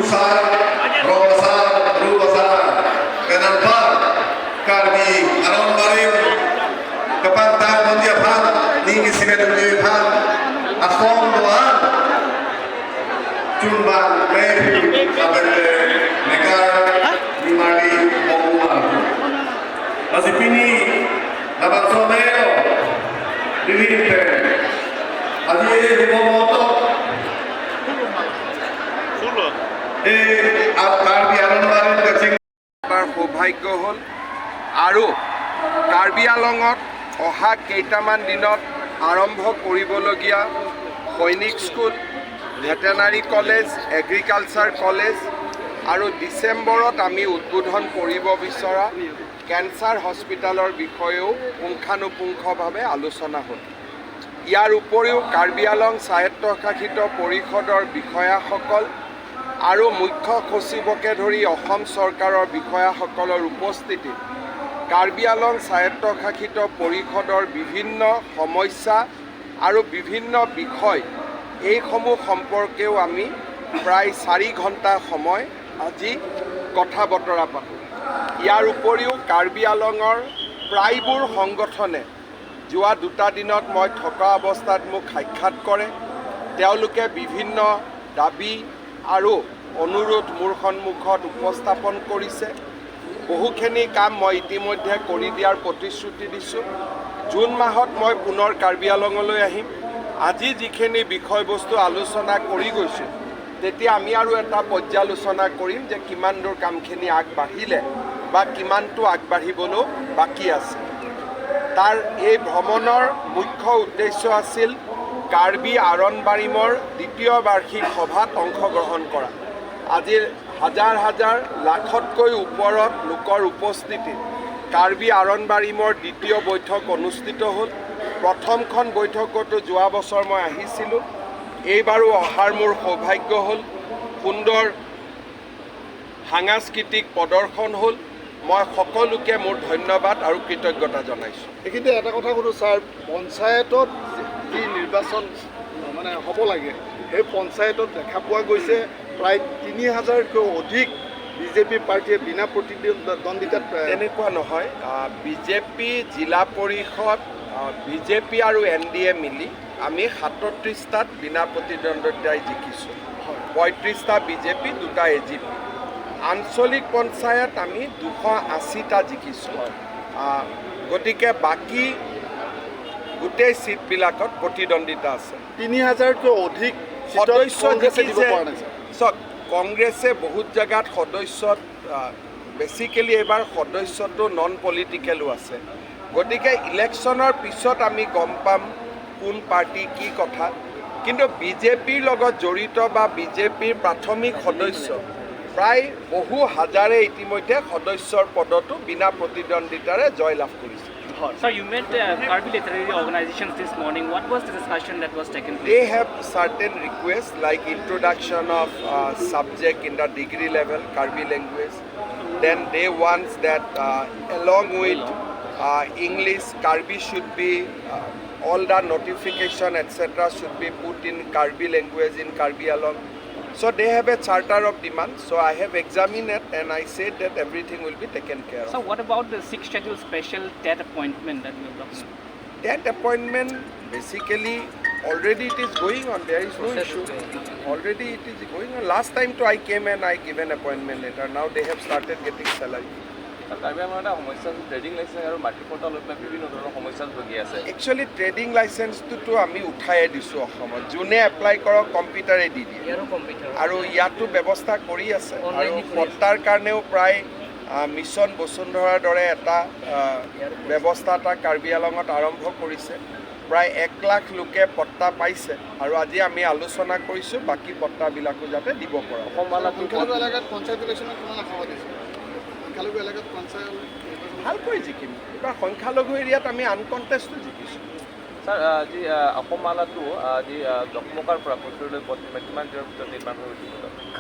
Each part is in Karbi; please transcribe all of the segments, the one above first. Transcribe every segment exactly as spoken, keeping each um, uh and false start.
Sar, Rong Asar, Ru Asar, penang par Karbi Aron Barim kepangtang ponji aphan, ning isimet uli aphan, asong doan, chunbang, meh, abende, mekar, nimari, mongumar. Lasi pini, labangso amei lo, Lily Peng. Aji e hubo moto. E, a-, Karbi Aron Barim kaching. আমাৰ সৌভাগ্য হ'ল আৰু কাৰ্বি আংলঙত অহা কেইটামান দিনত আৰম্ভ কৰিবলগীয়া সৈনিক school, veterinary college, agriculture college আৰু ডিচেম্বৰত আমি উদ্বোধন কৰিব বিচৰা কেঞ্চাৰ হস্পিটেলৰ বিষয়েও পুংখানুপুংখভাৱে আলোচনা হ'ল। ইয়াৰ উপৰিও কাৰ্বি আংলং স্বায়ত্তশাসিত পৰিষদৰ বিষয়াসকল আৰু মুখ্য সচিবকে ধৰি অসম চৰকাৰৰ বিষয়াসকলৰ উপস্থিতিত কাৰ্বি আংলং স্বায়ত্তশাসিত পৰিষদৰ বিভিন্ন সমস্যা আৰু বিভিন্ন বিষয়, এইসমূহ সম্পৰ্কেও আমি প্ৰায় চাৰি ঘণ্টা সময় আজি কথা বতৰা পাতোঁ। ইয়াৰ উপৰিও কাৰ্বি আংলঙৰ প্ৰায়বোৰ সংগঠনে যোৱা দুটা দিনত মই থকা অৱস্থাত মোক সাক্ষাৎ কৰে। তেওঁলোকে বিভিন্ন দাবী আৰু অনুৰোধ মোৰ সন্মুখত উপস্থাপন কৰিছে। বহুখিনি কাম মই ইতিমধ্যে কৰি দিয়াৰ প্ৰতিশ্ৰুতি দিছোঁ। জুন মাহত মই পুনৰ কাৰ্বি আংলঙলৈ আহিম। আজি যিখিনি বিষয়বস্তু আলোচনা কৰি গৈছোঁ, তেতিয়া আমি আৰু এটা পৰ্যালোচনা কৰিম যে কিমান দূৰ কামখিনি আগবাঢ়িলে বা কিমানটো আগবাঢ়িবলৈও বাকী আছে। তাৰ এই ভ্ৰমণৰ মুখ্য উদ্দেশ্য আছিল কাৰ্বি আৰণ বাৰিমৰ দ্বিতীয় বাৰ্ষিক সভাত অংশগ্ৰহণ কৰা। আজিৰ হাজাৰ হাজাৰ, লাখতকৈ ওপৰত লোকৰ উপস্থিতিত কাৰ্বি আৰণ বাৰিমৰ দ্বিতীয় বৈঠক অনুষ্ঠিত হ'ল। প্ৰথমখন বৈঠকতো যোৱা বছৰ মই আহিছিলোঁ, এইবাৰো অহাৰ মোৰ সৌভাগ্য হ'ল। সুন্দৰ সাংস্কৃতিক প্ৰদৰ্শন হ'ল। মই সকলোকে মোৰ ধন্যবাদ আৰু কৃতজ্ঞতা জনাইছোঁ। এইখিনিতে এটা কথা সোধো ছাৰ, পঞ্চায়তত যি নিৰ্বাচন মানে হ'ব লাগে, সেই পঞ্চায়তত দেখা পোৱা গৈছে প্ৰায় তিনি হাজাৰতকৈ অধিক বিজেপি পাৰ্টীয়ে বিনা প্ৰতিদ্বন্দ্বিতাত, আহ, তেনেকুৱা নহয়। আহ, বিজেপি জিলা পৰিষদ, আহ, বিজেপি আৰু এন ডি এ মিলি আমি সাতত্ৰিশটাত বিনা প্ৰতিদ্বন্দ্বিতাই জিকিছোঁ। হয়। পঁয়ত্ৰিশটা বিজেপি, দুটা এ জি পি। আঞ্চলিক পঞ্চায়ত আমি দুশ আশীটা জিকিছোঁ। হয়। আহ, গতিকে বাকী গোটেই ছিটবিলাকত প্ৰতিদ্বন্দ্বিতা আছে। তিনি হাজাৰতকৈ অধিক ছিটত সদস্য কংগ্ৰেছে জিকি দিব যে পৰা নাই, ছাৰ। চাওক, কংগ্ৰেছে বহুত জেগাত সদস্যত, আহ, বেচিকেলি এইবাৰ সদস্যটো নন পলিটিকেলো আছে। গতিকে ইলেকশ্যনৰ পিছত আমি গম পাম কোন পাৰ্টি কি কথা। কিন্তু বিজেপিৰ লগত জড়িত বা বিজেপিৰ প্ৰাথমিক সদস্য প্ৰায় বহু হাজাৰে ইতিমধ্যে সদস্যৰ পদটো বিনা প্ৰতিদ্বন্দ্বিতাৰে জয়লাভ কৰিছে। Sir, you met, uh, Karbi literary organizations this morning. What was the discussion that was taken place? They have certain requests like introduction of, uh, subject in the degree level, Karbi language. Then they want that, uh, along with, uh, English, Karbi should be, uh, all the notification, et cetera should be put in Karbi language in Karbi Anglong. So they have a charter of demand. So I have examined it and I said that everything will be taken care of. So what about the sixth schedule special TET appointment that we are talking about? TET appointment, basically, already it is going on. There is no issue. Already it is going on. Last time too, I came and I given appointment letter. Now they have started getting salary. Sir, Karbi আংলঙত এটা সমস্যা আছে, trading licence আৰু মাটিৰ পট্টা লৈ পেলাই বিভিন্ন ধৰণৰ সমস্যাত ভুগি আছে। একচুৱেলি ট্ৰেডিং লাইচেন্সটোতো আমি উঠাইয়ে দিছোঁ অসমত। যোনে এপ্লাই কৰক, কম্পিউটাৰে দি দিয়ে। ইয়াৰো কম্পিউটাৰ। আৰু ইয়াতো ব্যৱস্থা কৰি আছে। আৰু অনলাইনে কৰি আছে। পট্টাৰ কাৰণেও প্ৰায়, আহ, মিছন বসুন্ধৰাৰ দৰে এটা, আহ, ইয়াৰো কৰি আছে। ব্যৱস্থা এটা কাৰ্বি আংলঙত আৰম্ভ কৰিছে। প্ৰায় এক লাখ লোকে পট্টা পাইছে আৰু আজি আমি আলোচনা কৰিছোঁ বাকী পট্টাবিলাকো যাতে দিব পৰা। অসম মালাটো সংখ্যালঘু এলেকাত পঞ্চায়ত ইলেকশ্যনত কিমান আশাবাদী আছে? সংখ্যালঘু এলেকাত পঞ্চায়ত নিৰ্বাচন ভালকৈ জিকিম। এইবাৰ সংখ্যালঘু এৰিয়াত আমি আনকণ্টেষ্টো জিকিছোঁ। ছাৰ, আহ, আজি, আহ, অসম মালাটো, আহ, আজি, আহ, ডকমকাৰ পৰা পুথুৰীলৈ পথ কিমান দিনৰ ভিতৰত নিৰ্মাণ হৈ উঠিব?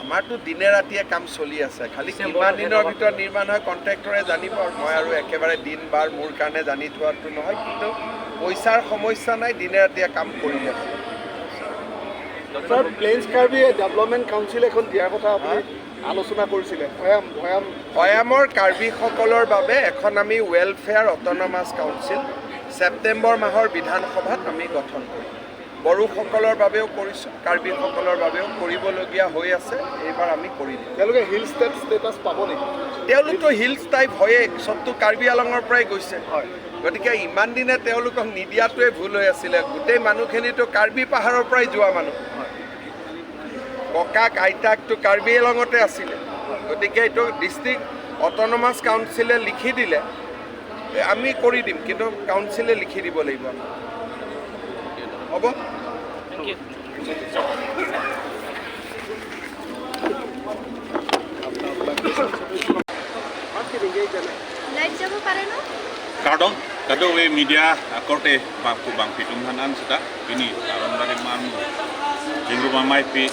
আমাৰতো দিনে ৰাতিয়ে কাম চলি আছে, খালি ডিচেম্বৰত কিমান দিনৰ শেষ হ'ব। ভিতৰত নিৰ্মাণ হয় কণ্ট্ৰেক্টৰে জানিব। মই আৰু একেবাৰে দিন বাৰ মোৰ কাৰণে জানি থোৱাটো নহয়, কিন্তু পইচাৰ সমস্যা নাই, দিনে ৰাতিয়ে কাম কৰিলে হ'ব। Sir, plains Karbi development council এখন দিয়াৰ কথা আপুনি আলোচনা কৰিছিলে। ভৈয়াম, ভৈয়াম ভৈয়ামৰ কাৰ্বিসকলৰ বাবে এখন আমি ৱেলফেয়াৰ অট'নমাছ কাউন্সিল ছেপ্টেম্বৰ মাহৰ বিধানসভাত আমি গঠন কৰিম। বড়োসকলৰ বাবেও কৰিছোঁ, কাৰ্বিসকলৰ বাবেও কৰিবলগীয়া হৈ আছে, এইবাৰ আমি কৰি দিম। তেওঁলোকে হিল ষ্টেট ষ্টেটাছ পাব নেকি? তেওঁলোকতো হিলছ টাইপ হয়েই, চবতো কাৰ্বি আলঙৰ পৰাই গৈছে। হয়। গতিকে ইমান দিনে তেওঁলোকক নিদিয়াটোৱে ভুল হৈ আছিলে। গোটেই মানুহখিনিতো কাৰ্বি পাহাৰৰ পৰাই যোৱা মানুহ। ককাক আইতাকতো কাৰ্বি আলঙতে আছিলে। গতিকে এইটো ডিষ্ট্ৰিক্ট অট'নমাছ কাউন্সিলে লিখি দিলে আমি কৰি দিম, কিন্তু কাউন্সিলে লিখি দিব লাগিব আমাক। হ'ব? লাইট যাব পাৰে ন? Kardom, kadokave media akorte bangku bangpi atum aphan an seta, pini Aron Barim armu Jingrum Ameipi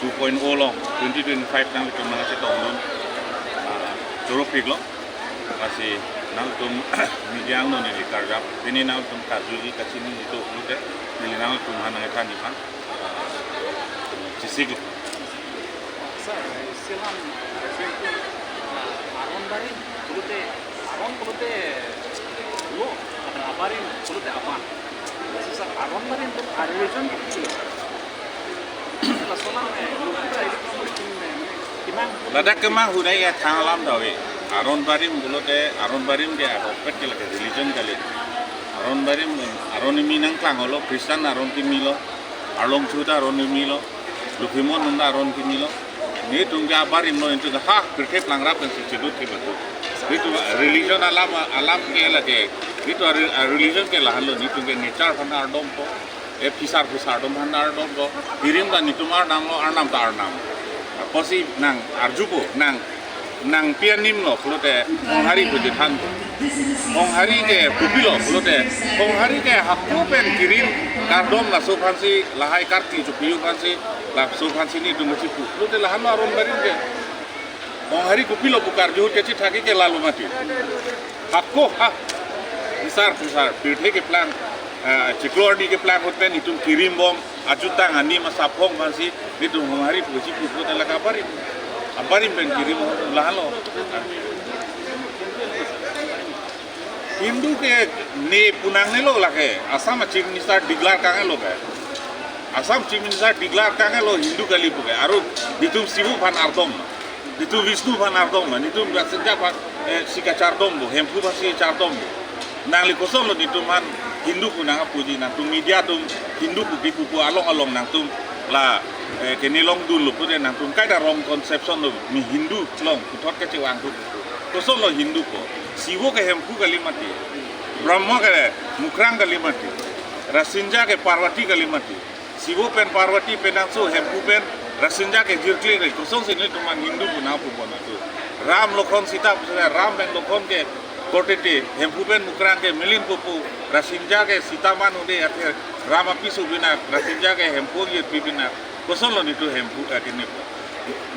two point oh along twenty twenty-five nanglitum nangchetongdun, ah, choro phiklo. Lasi nangtum media angno neli karjap, pini nangtum karjuji kachiniji do pulote, neli nangtum aphan nangthan aphan, ah, chesik. Sir, selam, ah, Aron Barim pulote, Aron pulote lo, abarim pulote aban. Sir, Aron Barim atum a-religion ke lason an, eh, lo kita ini kamu bikin, eh, kimang. Ladak kemang hudai ya thang alam dave. Aron Barim pulote, Aron Barim ke ahokpet ke lake religion kali. Aron Barim, Aron kimi nangklang lo, Christian Aron kimi lo, Arlong chuta Aron kimi lo, Lukimon nunda Aron kimi lo. Netum ke abarim lo, netum ke ha, pirthe plangrap pensi chedut ke betul. Netum religion alam, alam ke lake, netum re-, religion ke lahenlo, netum ke nature aphan ardompo, e phisar phusar atum aphan ardompo, kirim ta netum arnam lo, arnam ta arnam. Apotsi nang arjupo, nang, nang pi anim lo pulote Honghari puji thanpo. Honghari ke kopilo pulote, Honghari ke hako pen kirim kardom, laso aphansi, lahai karti chopiu aphansi, laso aphansi netum chipu pulote lahenlo Aron Barim ke. Honghari kopilo pu karju ahut kachethak ke lalo mati. Hako ha. Phisar phusar, pirthe keplang, eh, chiklo arni keplang ahut pen netum kirimbom, ajutang anim asap-hong aphansi, netum Honghari pusi pupo, lake abarim. Abarim pen kirim lahenlo. Hindu ke ne pu nangnelo lake, Assam Chief Minister declare kanglo ke. Assam Chief Minister declare kanglo Hindu kali pu ke. Aru netum Shiva aphan ardom. Netum Vishnu aphan ardom, netum Rasinja aphan, eh, si kachardom bo, Hemphu aphansi chardom bo. Nangli kosonlo netum aphan Hindu pu nangpuji, nangtum media atum Hindu pu kipu pu along along nangtum la, eh, kene longdunlo pulote nangtum kaita wrong conception lo, ne Hindu along puthot kachevang tu. Kosonlo Hindu ko? Shiva ke Hemphu kali mati. Brahma ke Mukrang kali mati. Rasinja ke Parvati kali mati. Shiva pen Parvati pen angso, Hemphu pen Rasinja ke jirkli rai. Kosonsi netum aphan Hindu pu nangpu bon atu? Ram Lokhon Sita pusi, Ram pen Lokhon ke korte te, Hemphu pen Mukrang ke milinpo pu, Rasinja ke Sita man-un-e athe Ram apiso binak, Rasinja ke Hemphu ajirpi binak. Kosonlo netum Hemphu, eh, kene pu?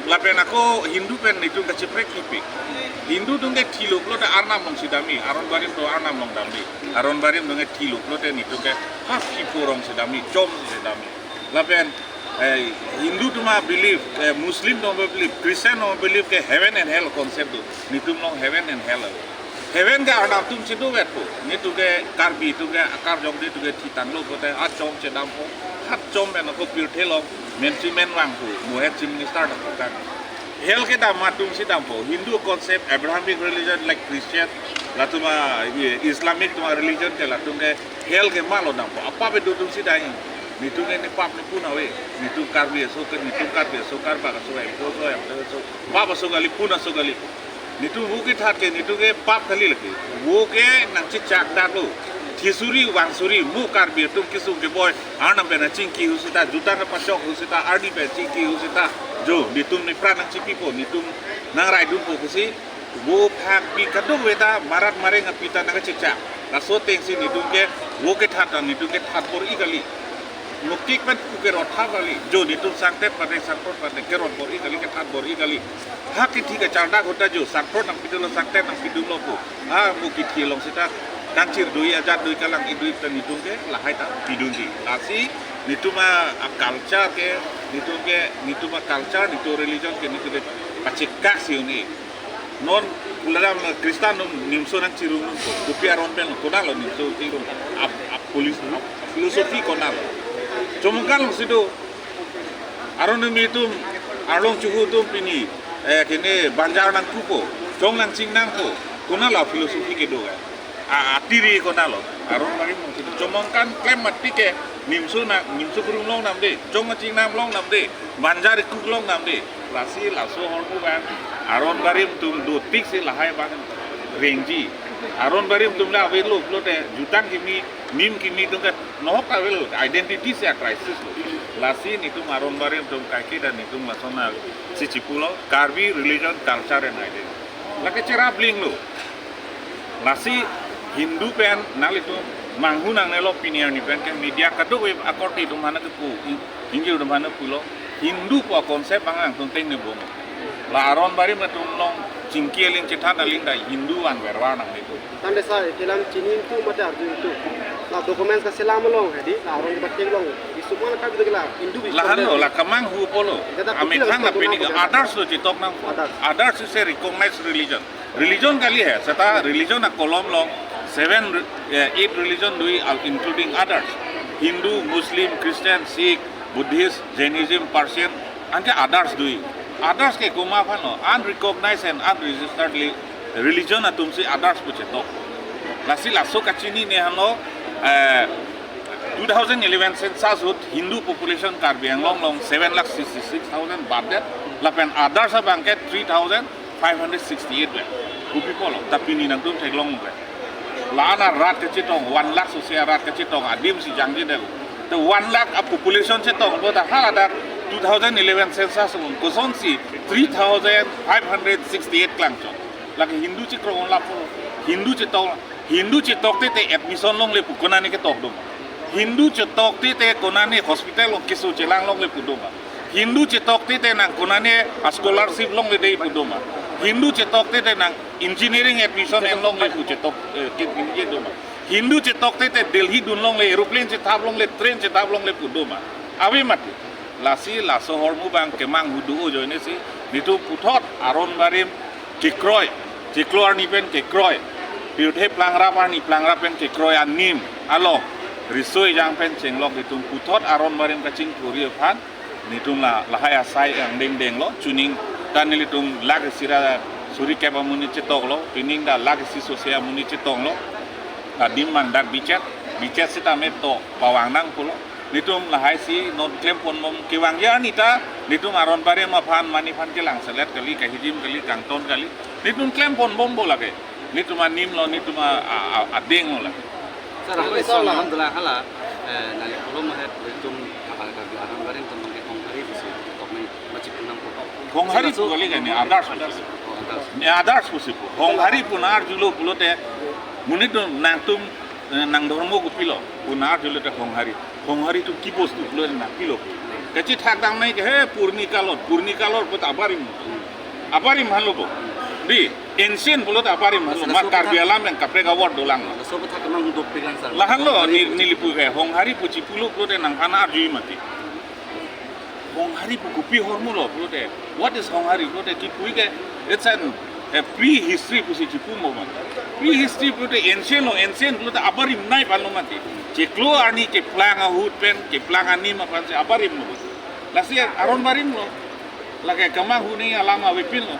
Lapen ako Hindu pen netum kacheprek kipik. Hindu atum ke thilo pulote arnam alongsi damji, Aron Barim to arnam along damji. Aron Barim atum ke thilo pulote netum ke ha, kipu arongsi damji, chomsi damji. Lapen, eh, Hindu atum a-belief, eh, Muslim atum a-belief, Christian atum a-belief ke heaven and hell concept do. Netum along heaven and hell ave. Heaven ke arnam atum si dovetpo. Netum ke Karbi atum ke akarjong de atum ke thitanglo pulote achom chedampo. Ha chom pen ako pirthe along mensi menvangpo, mohet Chief Minister dampo kan. Hell kedam atum si dampo. Hindu concept, Abrahamic religion like Christian, latum a, i-, Islamic atum a-religion ke latum ke hell ke malo dampo. Apap kedo atum si dam. Netum ke nepap nepun ave. Netum Karbi aso ke, netum Karbi aso, Karbak aso, Hemphu aso, Hemphu aso, pap aso kali, pun aso kali. Netum vo kethat ke, netum ke pap kali lake. Vo ke nangchechak daklo. Thisuri, vangsuri, mo Karbi atum kesung keboi, arnam pen achingki ahut seta, jutang kepachok ahut seta, ardi pen chingki ahut seta, jo, netum nepran nangchipipo, netum nangraidunpo pusi, vo phak pi kadokave ta, marat mareng api ta nangkachechak. Laso atengsi netum ke, vo kethat ta netum kethat bor-i kali. Mukik pen ku kerot tha kali. Jo, netum sangtet pen, sangprot pen kerot bor-i kali, kethat bor-i kali. Ha kithi kachardak ahut ta jo, sangprot nangpidunlo, sangtet nangpidunlo pu. Ha, mo kithi along seta kangchir dui, ajat dui, kalang-i dui pen netum ke lahai ta pidunji. Lasi Netum a, a culture ke, netum ke, netum a culture, netum religion ke, netum ke pachekak si un-e. Non, kuladam Kristan atum nimso nangchirum atum, kopi aron pen, konatlo nimso chirum, a, a policy, a philosophy konatlo. Chomangkan alongsi do, aron numi atum, arlong chuhu atum pini, eh, kene banjar nangkupo, chong nangching nangpo, konatlo philosophy kedo ka. A, atiri konatlo, aron barim alongsi do. Chomangkan klem mati ke, nimso na, nimso krum longnam de, chong nangching nang longnam de, banjar kuk longnam de. Lasi laso ahormu abang, aron barim atum dotik si lahai abang rengji. Aron barim atum le avelo pulote, jutang kimi, nim kimi atum ke nohok ta avelo, identity si a crisis lo. Lasi netum aron barim atum kaike dan netum lason nangsi chipulo, Karbi religion, culture and identity. Lake cherap linglo. Lasi Hindu pen nanglitum manghu nangnelo pini arni pen ke media kadokave akorte atum aphan kepu, in-, ingjir atum aphan pulo. Hindu pu a concept abang nangtum tengne bom. La aron barim atum along chingki aling chethan aling ta Hindu an vervar nangne do. Tangte sir, kelam chini atum mate arju atum. La documents kaselam along hedi, la aron batik along. Isuk mana kak gitu la Hindu. Lahan lo, la kemanghu apotlo. Amethang la pini ke others lo chetok nangpo. Others. Others is a recognized religion. Religion kali he, seta religion akolom along seven, eh, eight religion do, including others. Hindu, Muslim, Christian, Sikh, Buddhist, Jainism, Persian, anke others do. Others ke komat aphanlo, unrecognized and unregistered li-, religion atum si others pu chetok. Lasi laso kachinine aphanlo, eh, two thousand eleven census ahut Hindu population Karbi Anglong along seven lakh sixty-six thousand bad det, lapen others abang ke three thousand five hundred sixty-eight vet. Kopi apotlo, ta pini nangtum theklong vet. La-an arat kachetong, one lakh sose arat kachetong, adim si jangje det. Te one lakh a population chetong, bo ta haladak two thousand eleven census along, kosonsi three thousand five hundred sixty-eight klangchot. Lake Hindu chekroi-un lapo, Hindu chetok, Hindu chetok te te admission longle pu konane ketok doma. Hindu chetok te te konane hospital along keso chelang longle pu doma. Hindu chetok te te nang konane a scholarship longle dei pu doma. Hindu chetok te te nang engineering admission en longle pu chetok, eh, ke, ke doma. Hindu chetok te te Delhi dun longle, aeroplane chethap longle, train chethap longle pu doma. Ave mati. Lasi laso ahormu abang kemanghu do ajoine si, netum puthot aron barim kekroi, chiklo arni pen kekroi, pirthe plangrap arni plangrap pen kekroi anim along, riso ejang pen chenglok netum puthot aron barim kachingthurji aphan, netum la lahai asai angdengdenglo, chuning ta nelitum lakh isi ra suri kep amonit chetoklo, pining ta lakh isi sose amonit chetoklo, adim abang dak bichet, bichet sitame to pavang nangkoklo. Netum lahai si non klempon bom kevangji arni ta, netum aron barim aphan mani aphan kelang selet kali, kahijim kali, kangton kali. Netum klempon bompo lake. Netum anim lo, netum a, a, a, adeng lo lake. Sir, ako Sir, isong sir, naman dala hala, eh, nali pulo mahet netum kapal kabi aron barim atum ke Honghari pusi tok nai machi punang po. Honghari Sir, pu kali kan, ni others pusi. Oh, others. Ni others pusi pu. Honghari pu nang-arjulo pulote, monit atum nangtum, eh, nang dhormo kopilo pu nang-arjulo te Honghari. Honghari atum ki bostu pulo nangpilo. Kachethak dam nai ke he purni kalor, purni kalor puta abarim. Abarim aphanlo bo. Dei, ancient pulote abarim aphanlo. Laso, laso ma Karbi alam yang kaprek award dolang. Laso aphuthak kemang dopik lang, sir. Lahan lo, Honghari ni, pu neli pu ke, Honghari pu chipulo pulote nangphan arjuji mati. Honghari pu kopi ahormulo pulote. What is Honghari pulote kipu ke, it's an, a prehistory pusi chipu mo man. Prehistory pulote ancient lo, ancient pulote abarim nai aphanlo mati. Chiklo arni keplang ahut pen, keplang anim aphan si abarim lo. Lasi aron barim lo. Lake kemanghu nai alam avepinlo.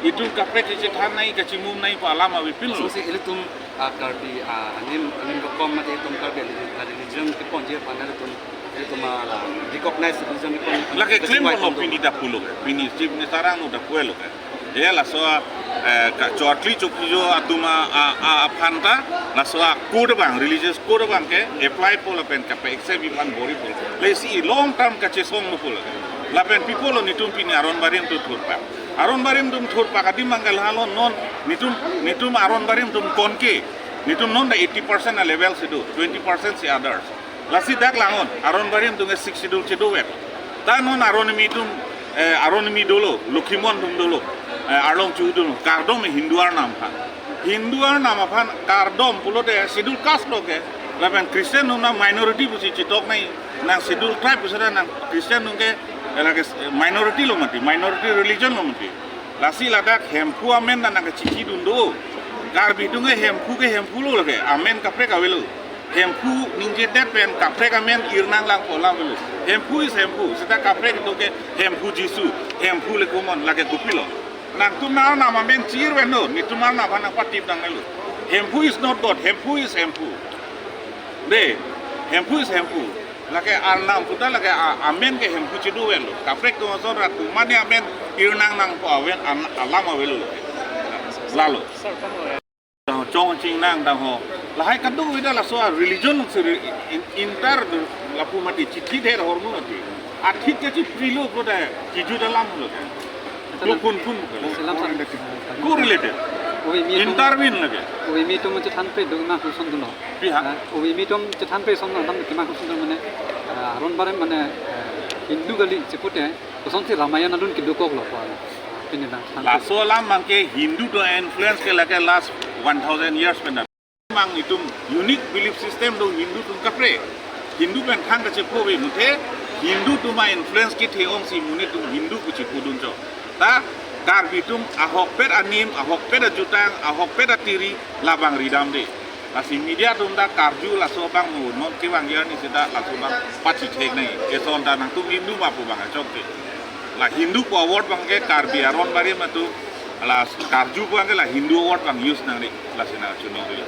Itum kaprek kachethan nai, kachimum nai pu alam avepinlo. So si ilitum, ah, Karbi, ah, anim, anim rokom mate itum Karbi reli-, ah, religion keponji aphan ilitum, ilitum, ah, la recognized religion kepon. Lake claim kachingvai lo kondo. Pini ta pulo ke. Pini Chief Minister angno ta pulo ke. Ya laso, eh, ka chokli chokli jo atum a, a, a, aphan ta, laso a code abang, religious code abang ke apply po lapen kape-accept ji aphan bor-ipo. Lasi long term kachesonglo pulo ke. Lapen pi pulo netum pini aron barim atum thurpak. Aron barim atum thurpak adim abang ke lahelo non netum, netum aron barim atum konke. Netum non ta eighty percent a level si do, twenty percent si others. Lasi dak langnon, aron barim atum ke Sixth Schedule chedovet. Ta non aron kimi atum, eh, aron kimi dolo, Lokhimon atum dolo, eh, arlong chuhu dolo, kardom Hindu arnam aphan. Hindu arnam aphan kardom pulote Schedule Caste lo ke, Lapen Christian atum nang minority pusi chitok nai, nang schedule tribe pusi ta nang Christian atum ke lake minority lo mati, minority religion lo mati. Lasi ladak Hemphu amen ta nang kachechidun do. Karbi atum ke Hemphu ke Hemphu lo lake, amen kaprek avelo. Hemphu ningjedet pen kaprek amen irnang langpo lang avelo. Hemphu is Hemphu, seta kaprek atum ke Hemphu Jisu, Hemphu Lekomon, lake kopilo. Nangtum arnam amen chir ven do, netum arnam aphan nang patip nang melo. Hemphu is not God, Hemphu is Hemphu. De, Hemphu is Hemphu. Lake arnam puta lake a-, amen ke Hemphu chidu ven lo. Kaprek atum ason rat atum mane amen irnang nangpo aven an-, alam avelo. Lalo. Dang chong chingnang dang ho. Lahai kadokave ta laso a religion si re-, in-, inter lapu mati chithi der hormu mati. Athit ke chi prilo ko da kiju dalam lo. Lo kun kun. Selam san. Correlated. Ove mi atum, intervene lake. Ove mi atum chethan pe do ma kuson dulo. Pi ha? Ah, ove mi atum chethan pe son dam ke ma kuson dulo mane, ah, aron bare mane, ah, Hindu kali chepute kosonsi Ramayana adun kedokok lo ko. Pini dang than pe. Laso alam abang ke Hindu atum influence ke lake last one thousand years pen. Abang itum unique belief system do Hindu atum kaprek. Hindu pen thang kachepo ave muthe Hindu atum a-influence kethe ongsi monit atum Hindu pu chepudun chot. Ta Karbi atum ahokpet anim, ahokpet ajutang, ahokpet atiri labang ridamde. Lasi media atum ta karju laso abang mo non kevang arni seta laso abang pachithek nai. Eson ta nangtum Hindu ma pu abang achokte. La Hindu pu a-word abang ke Karbi aron barim atum, la karju pu abang ke la Hindu a-word abang use nangri, lasi nang chunong ri.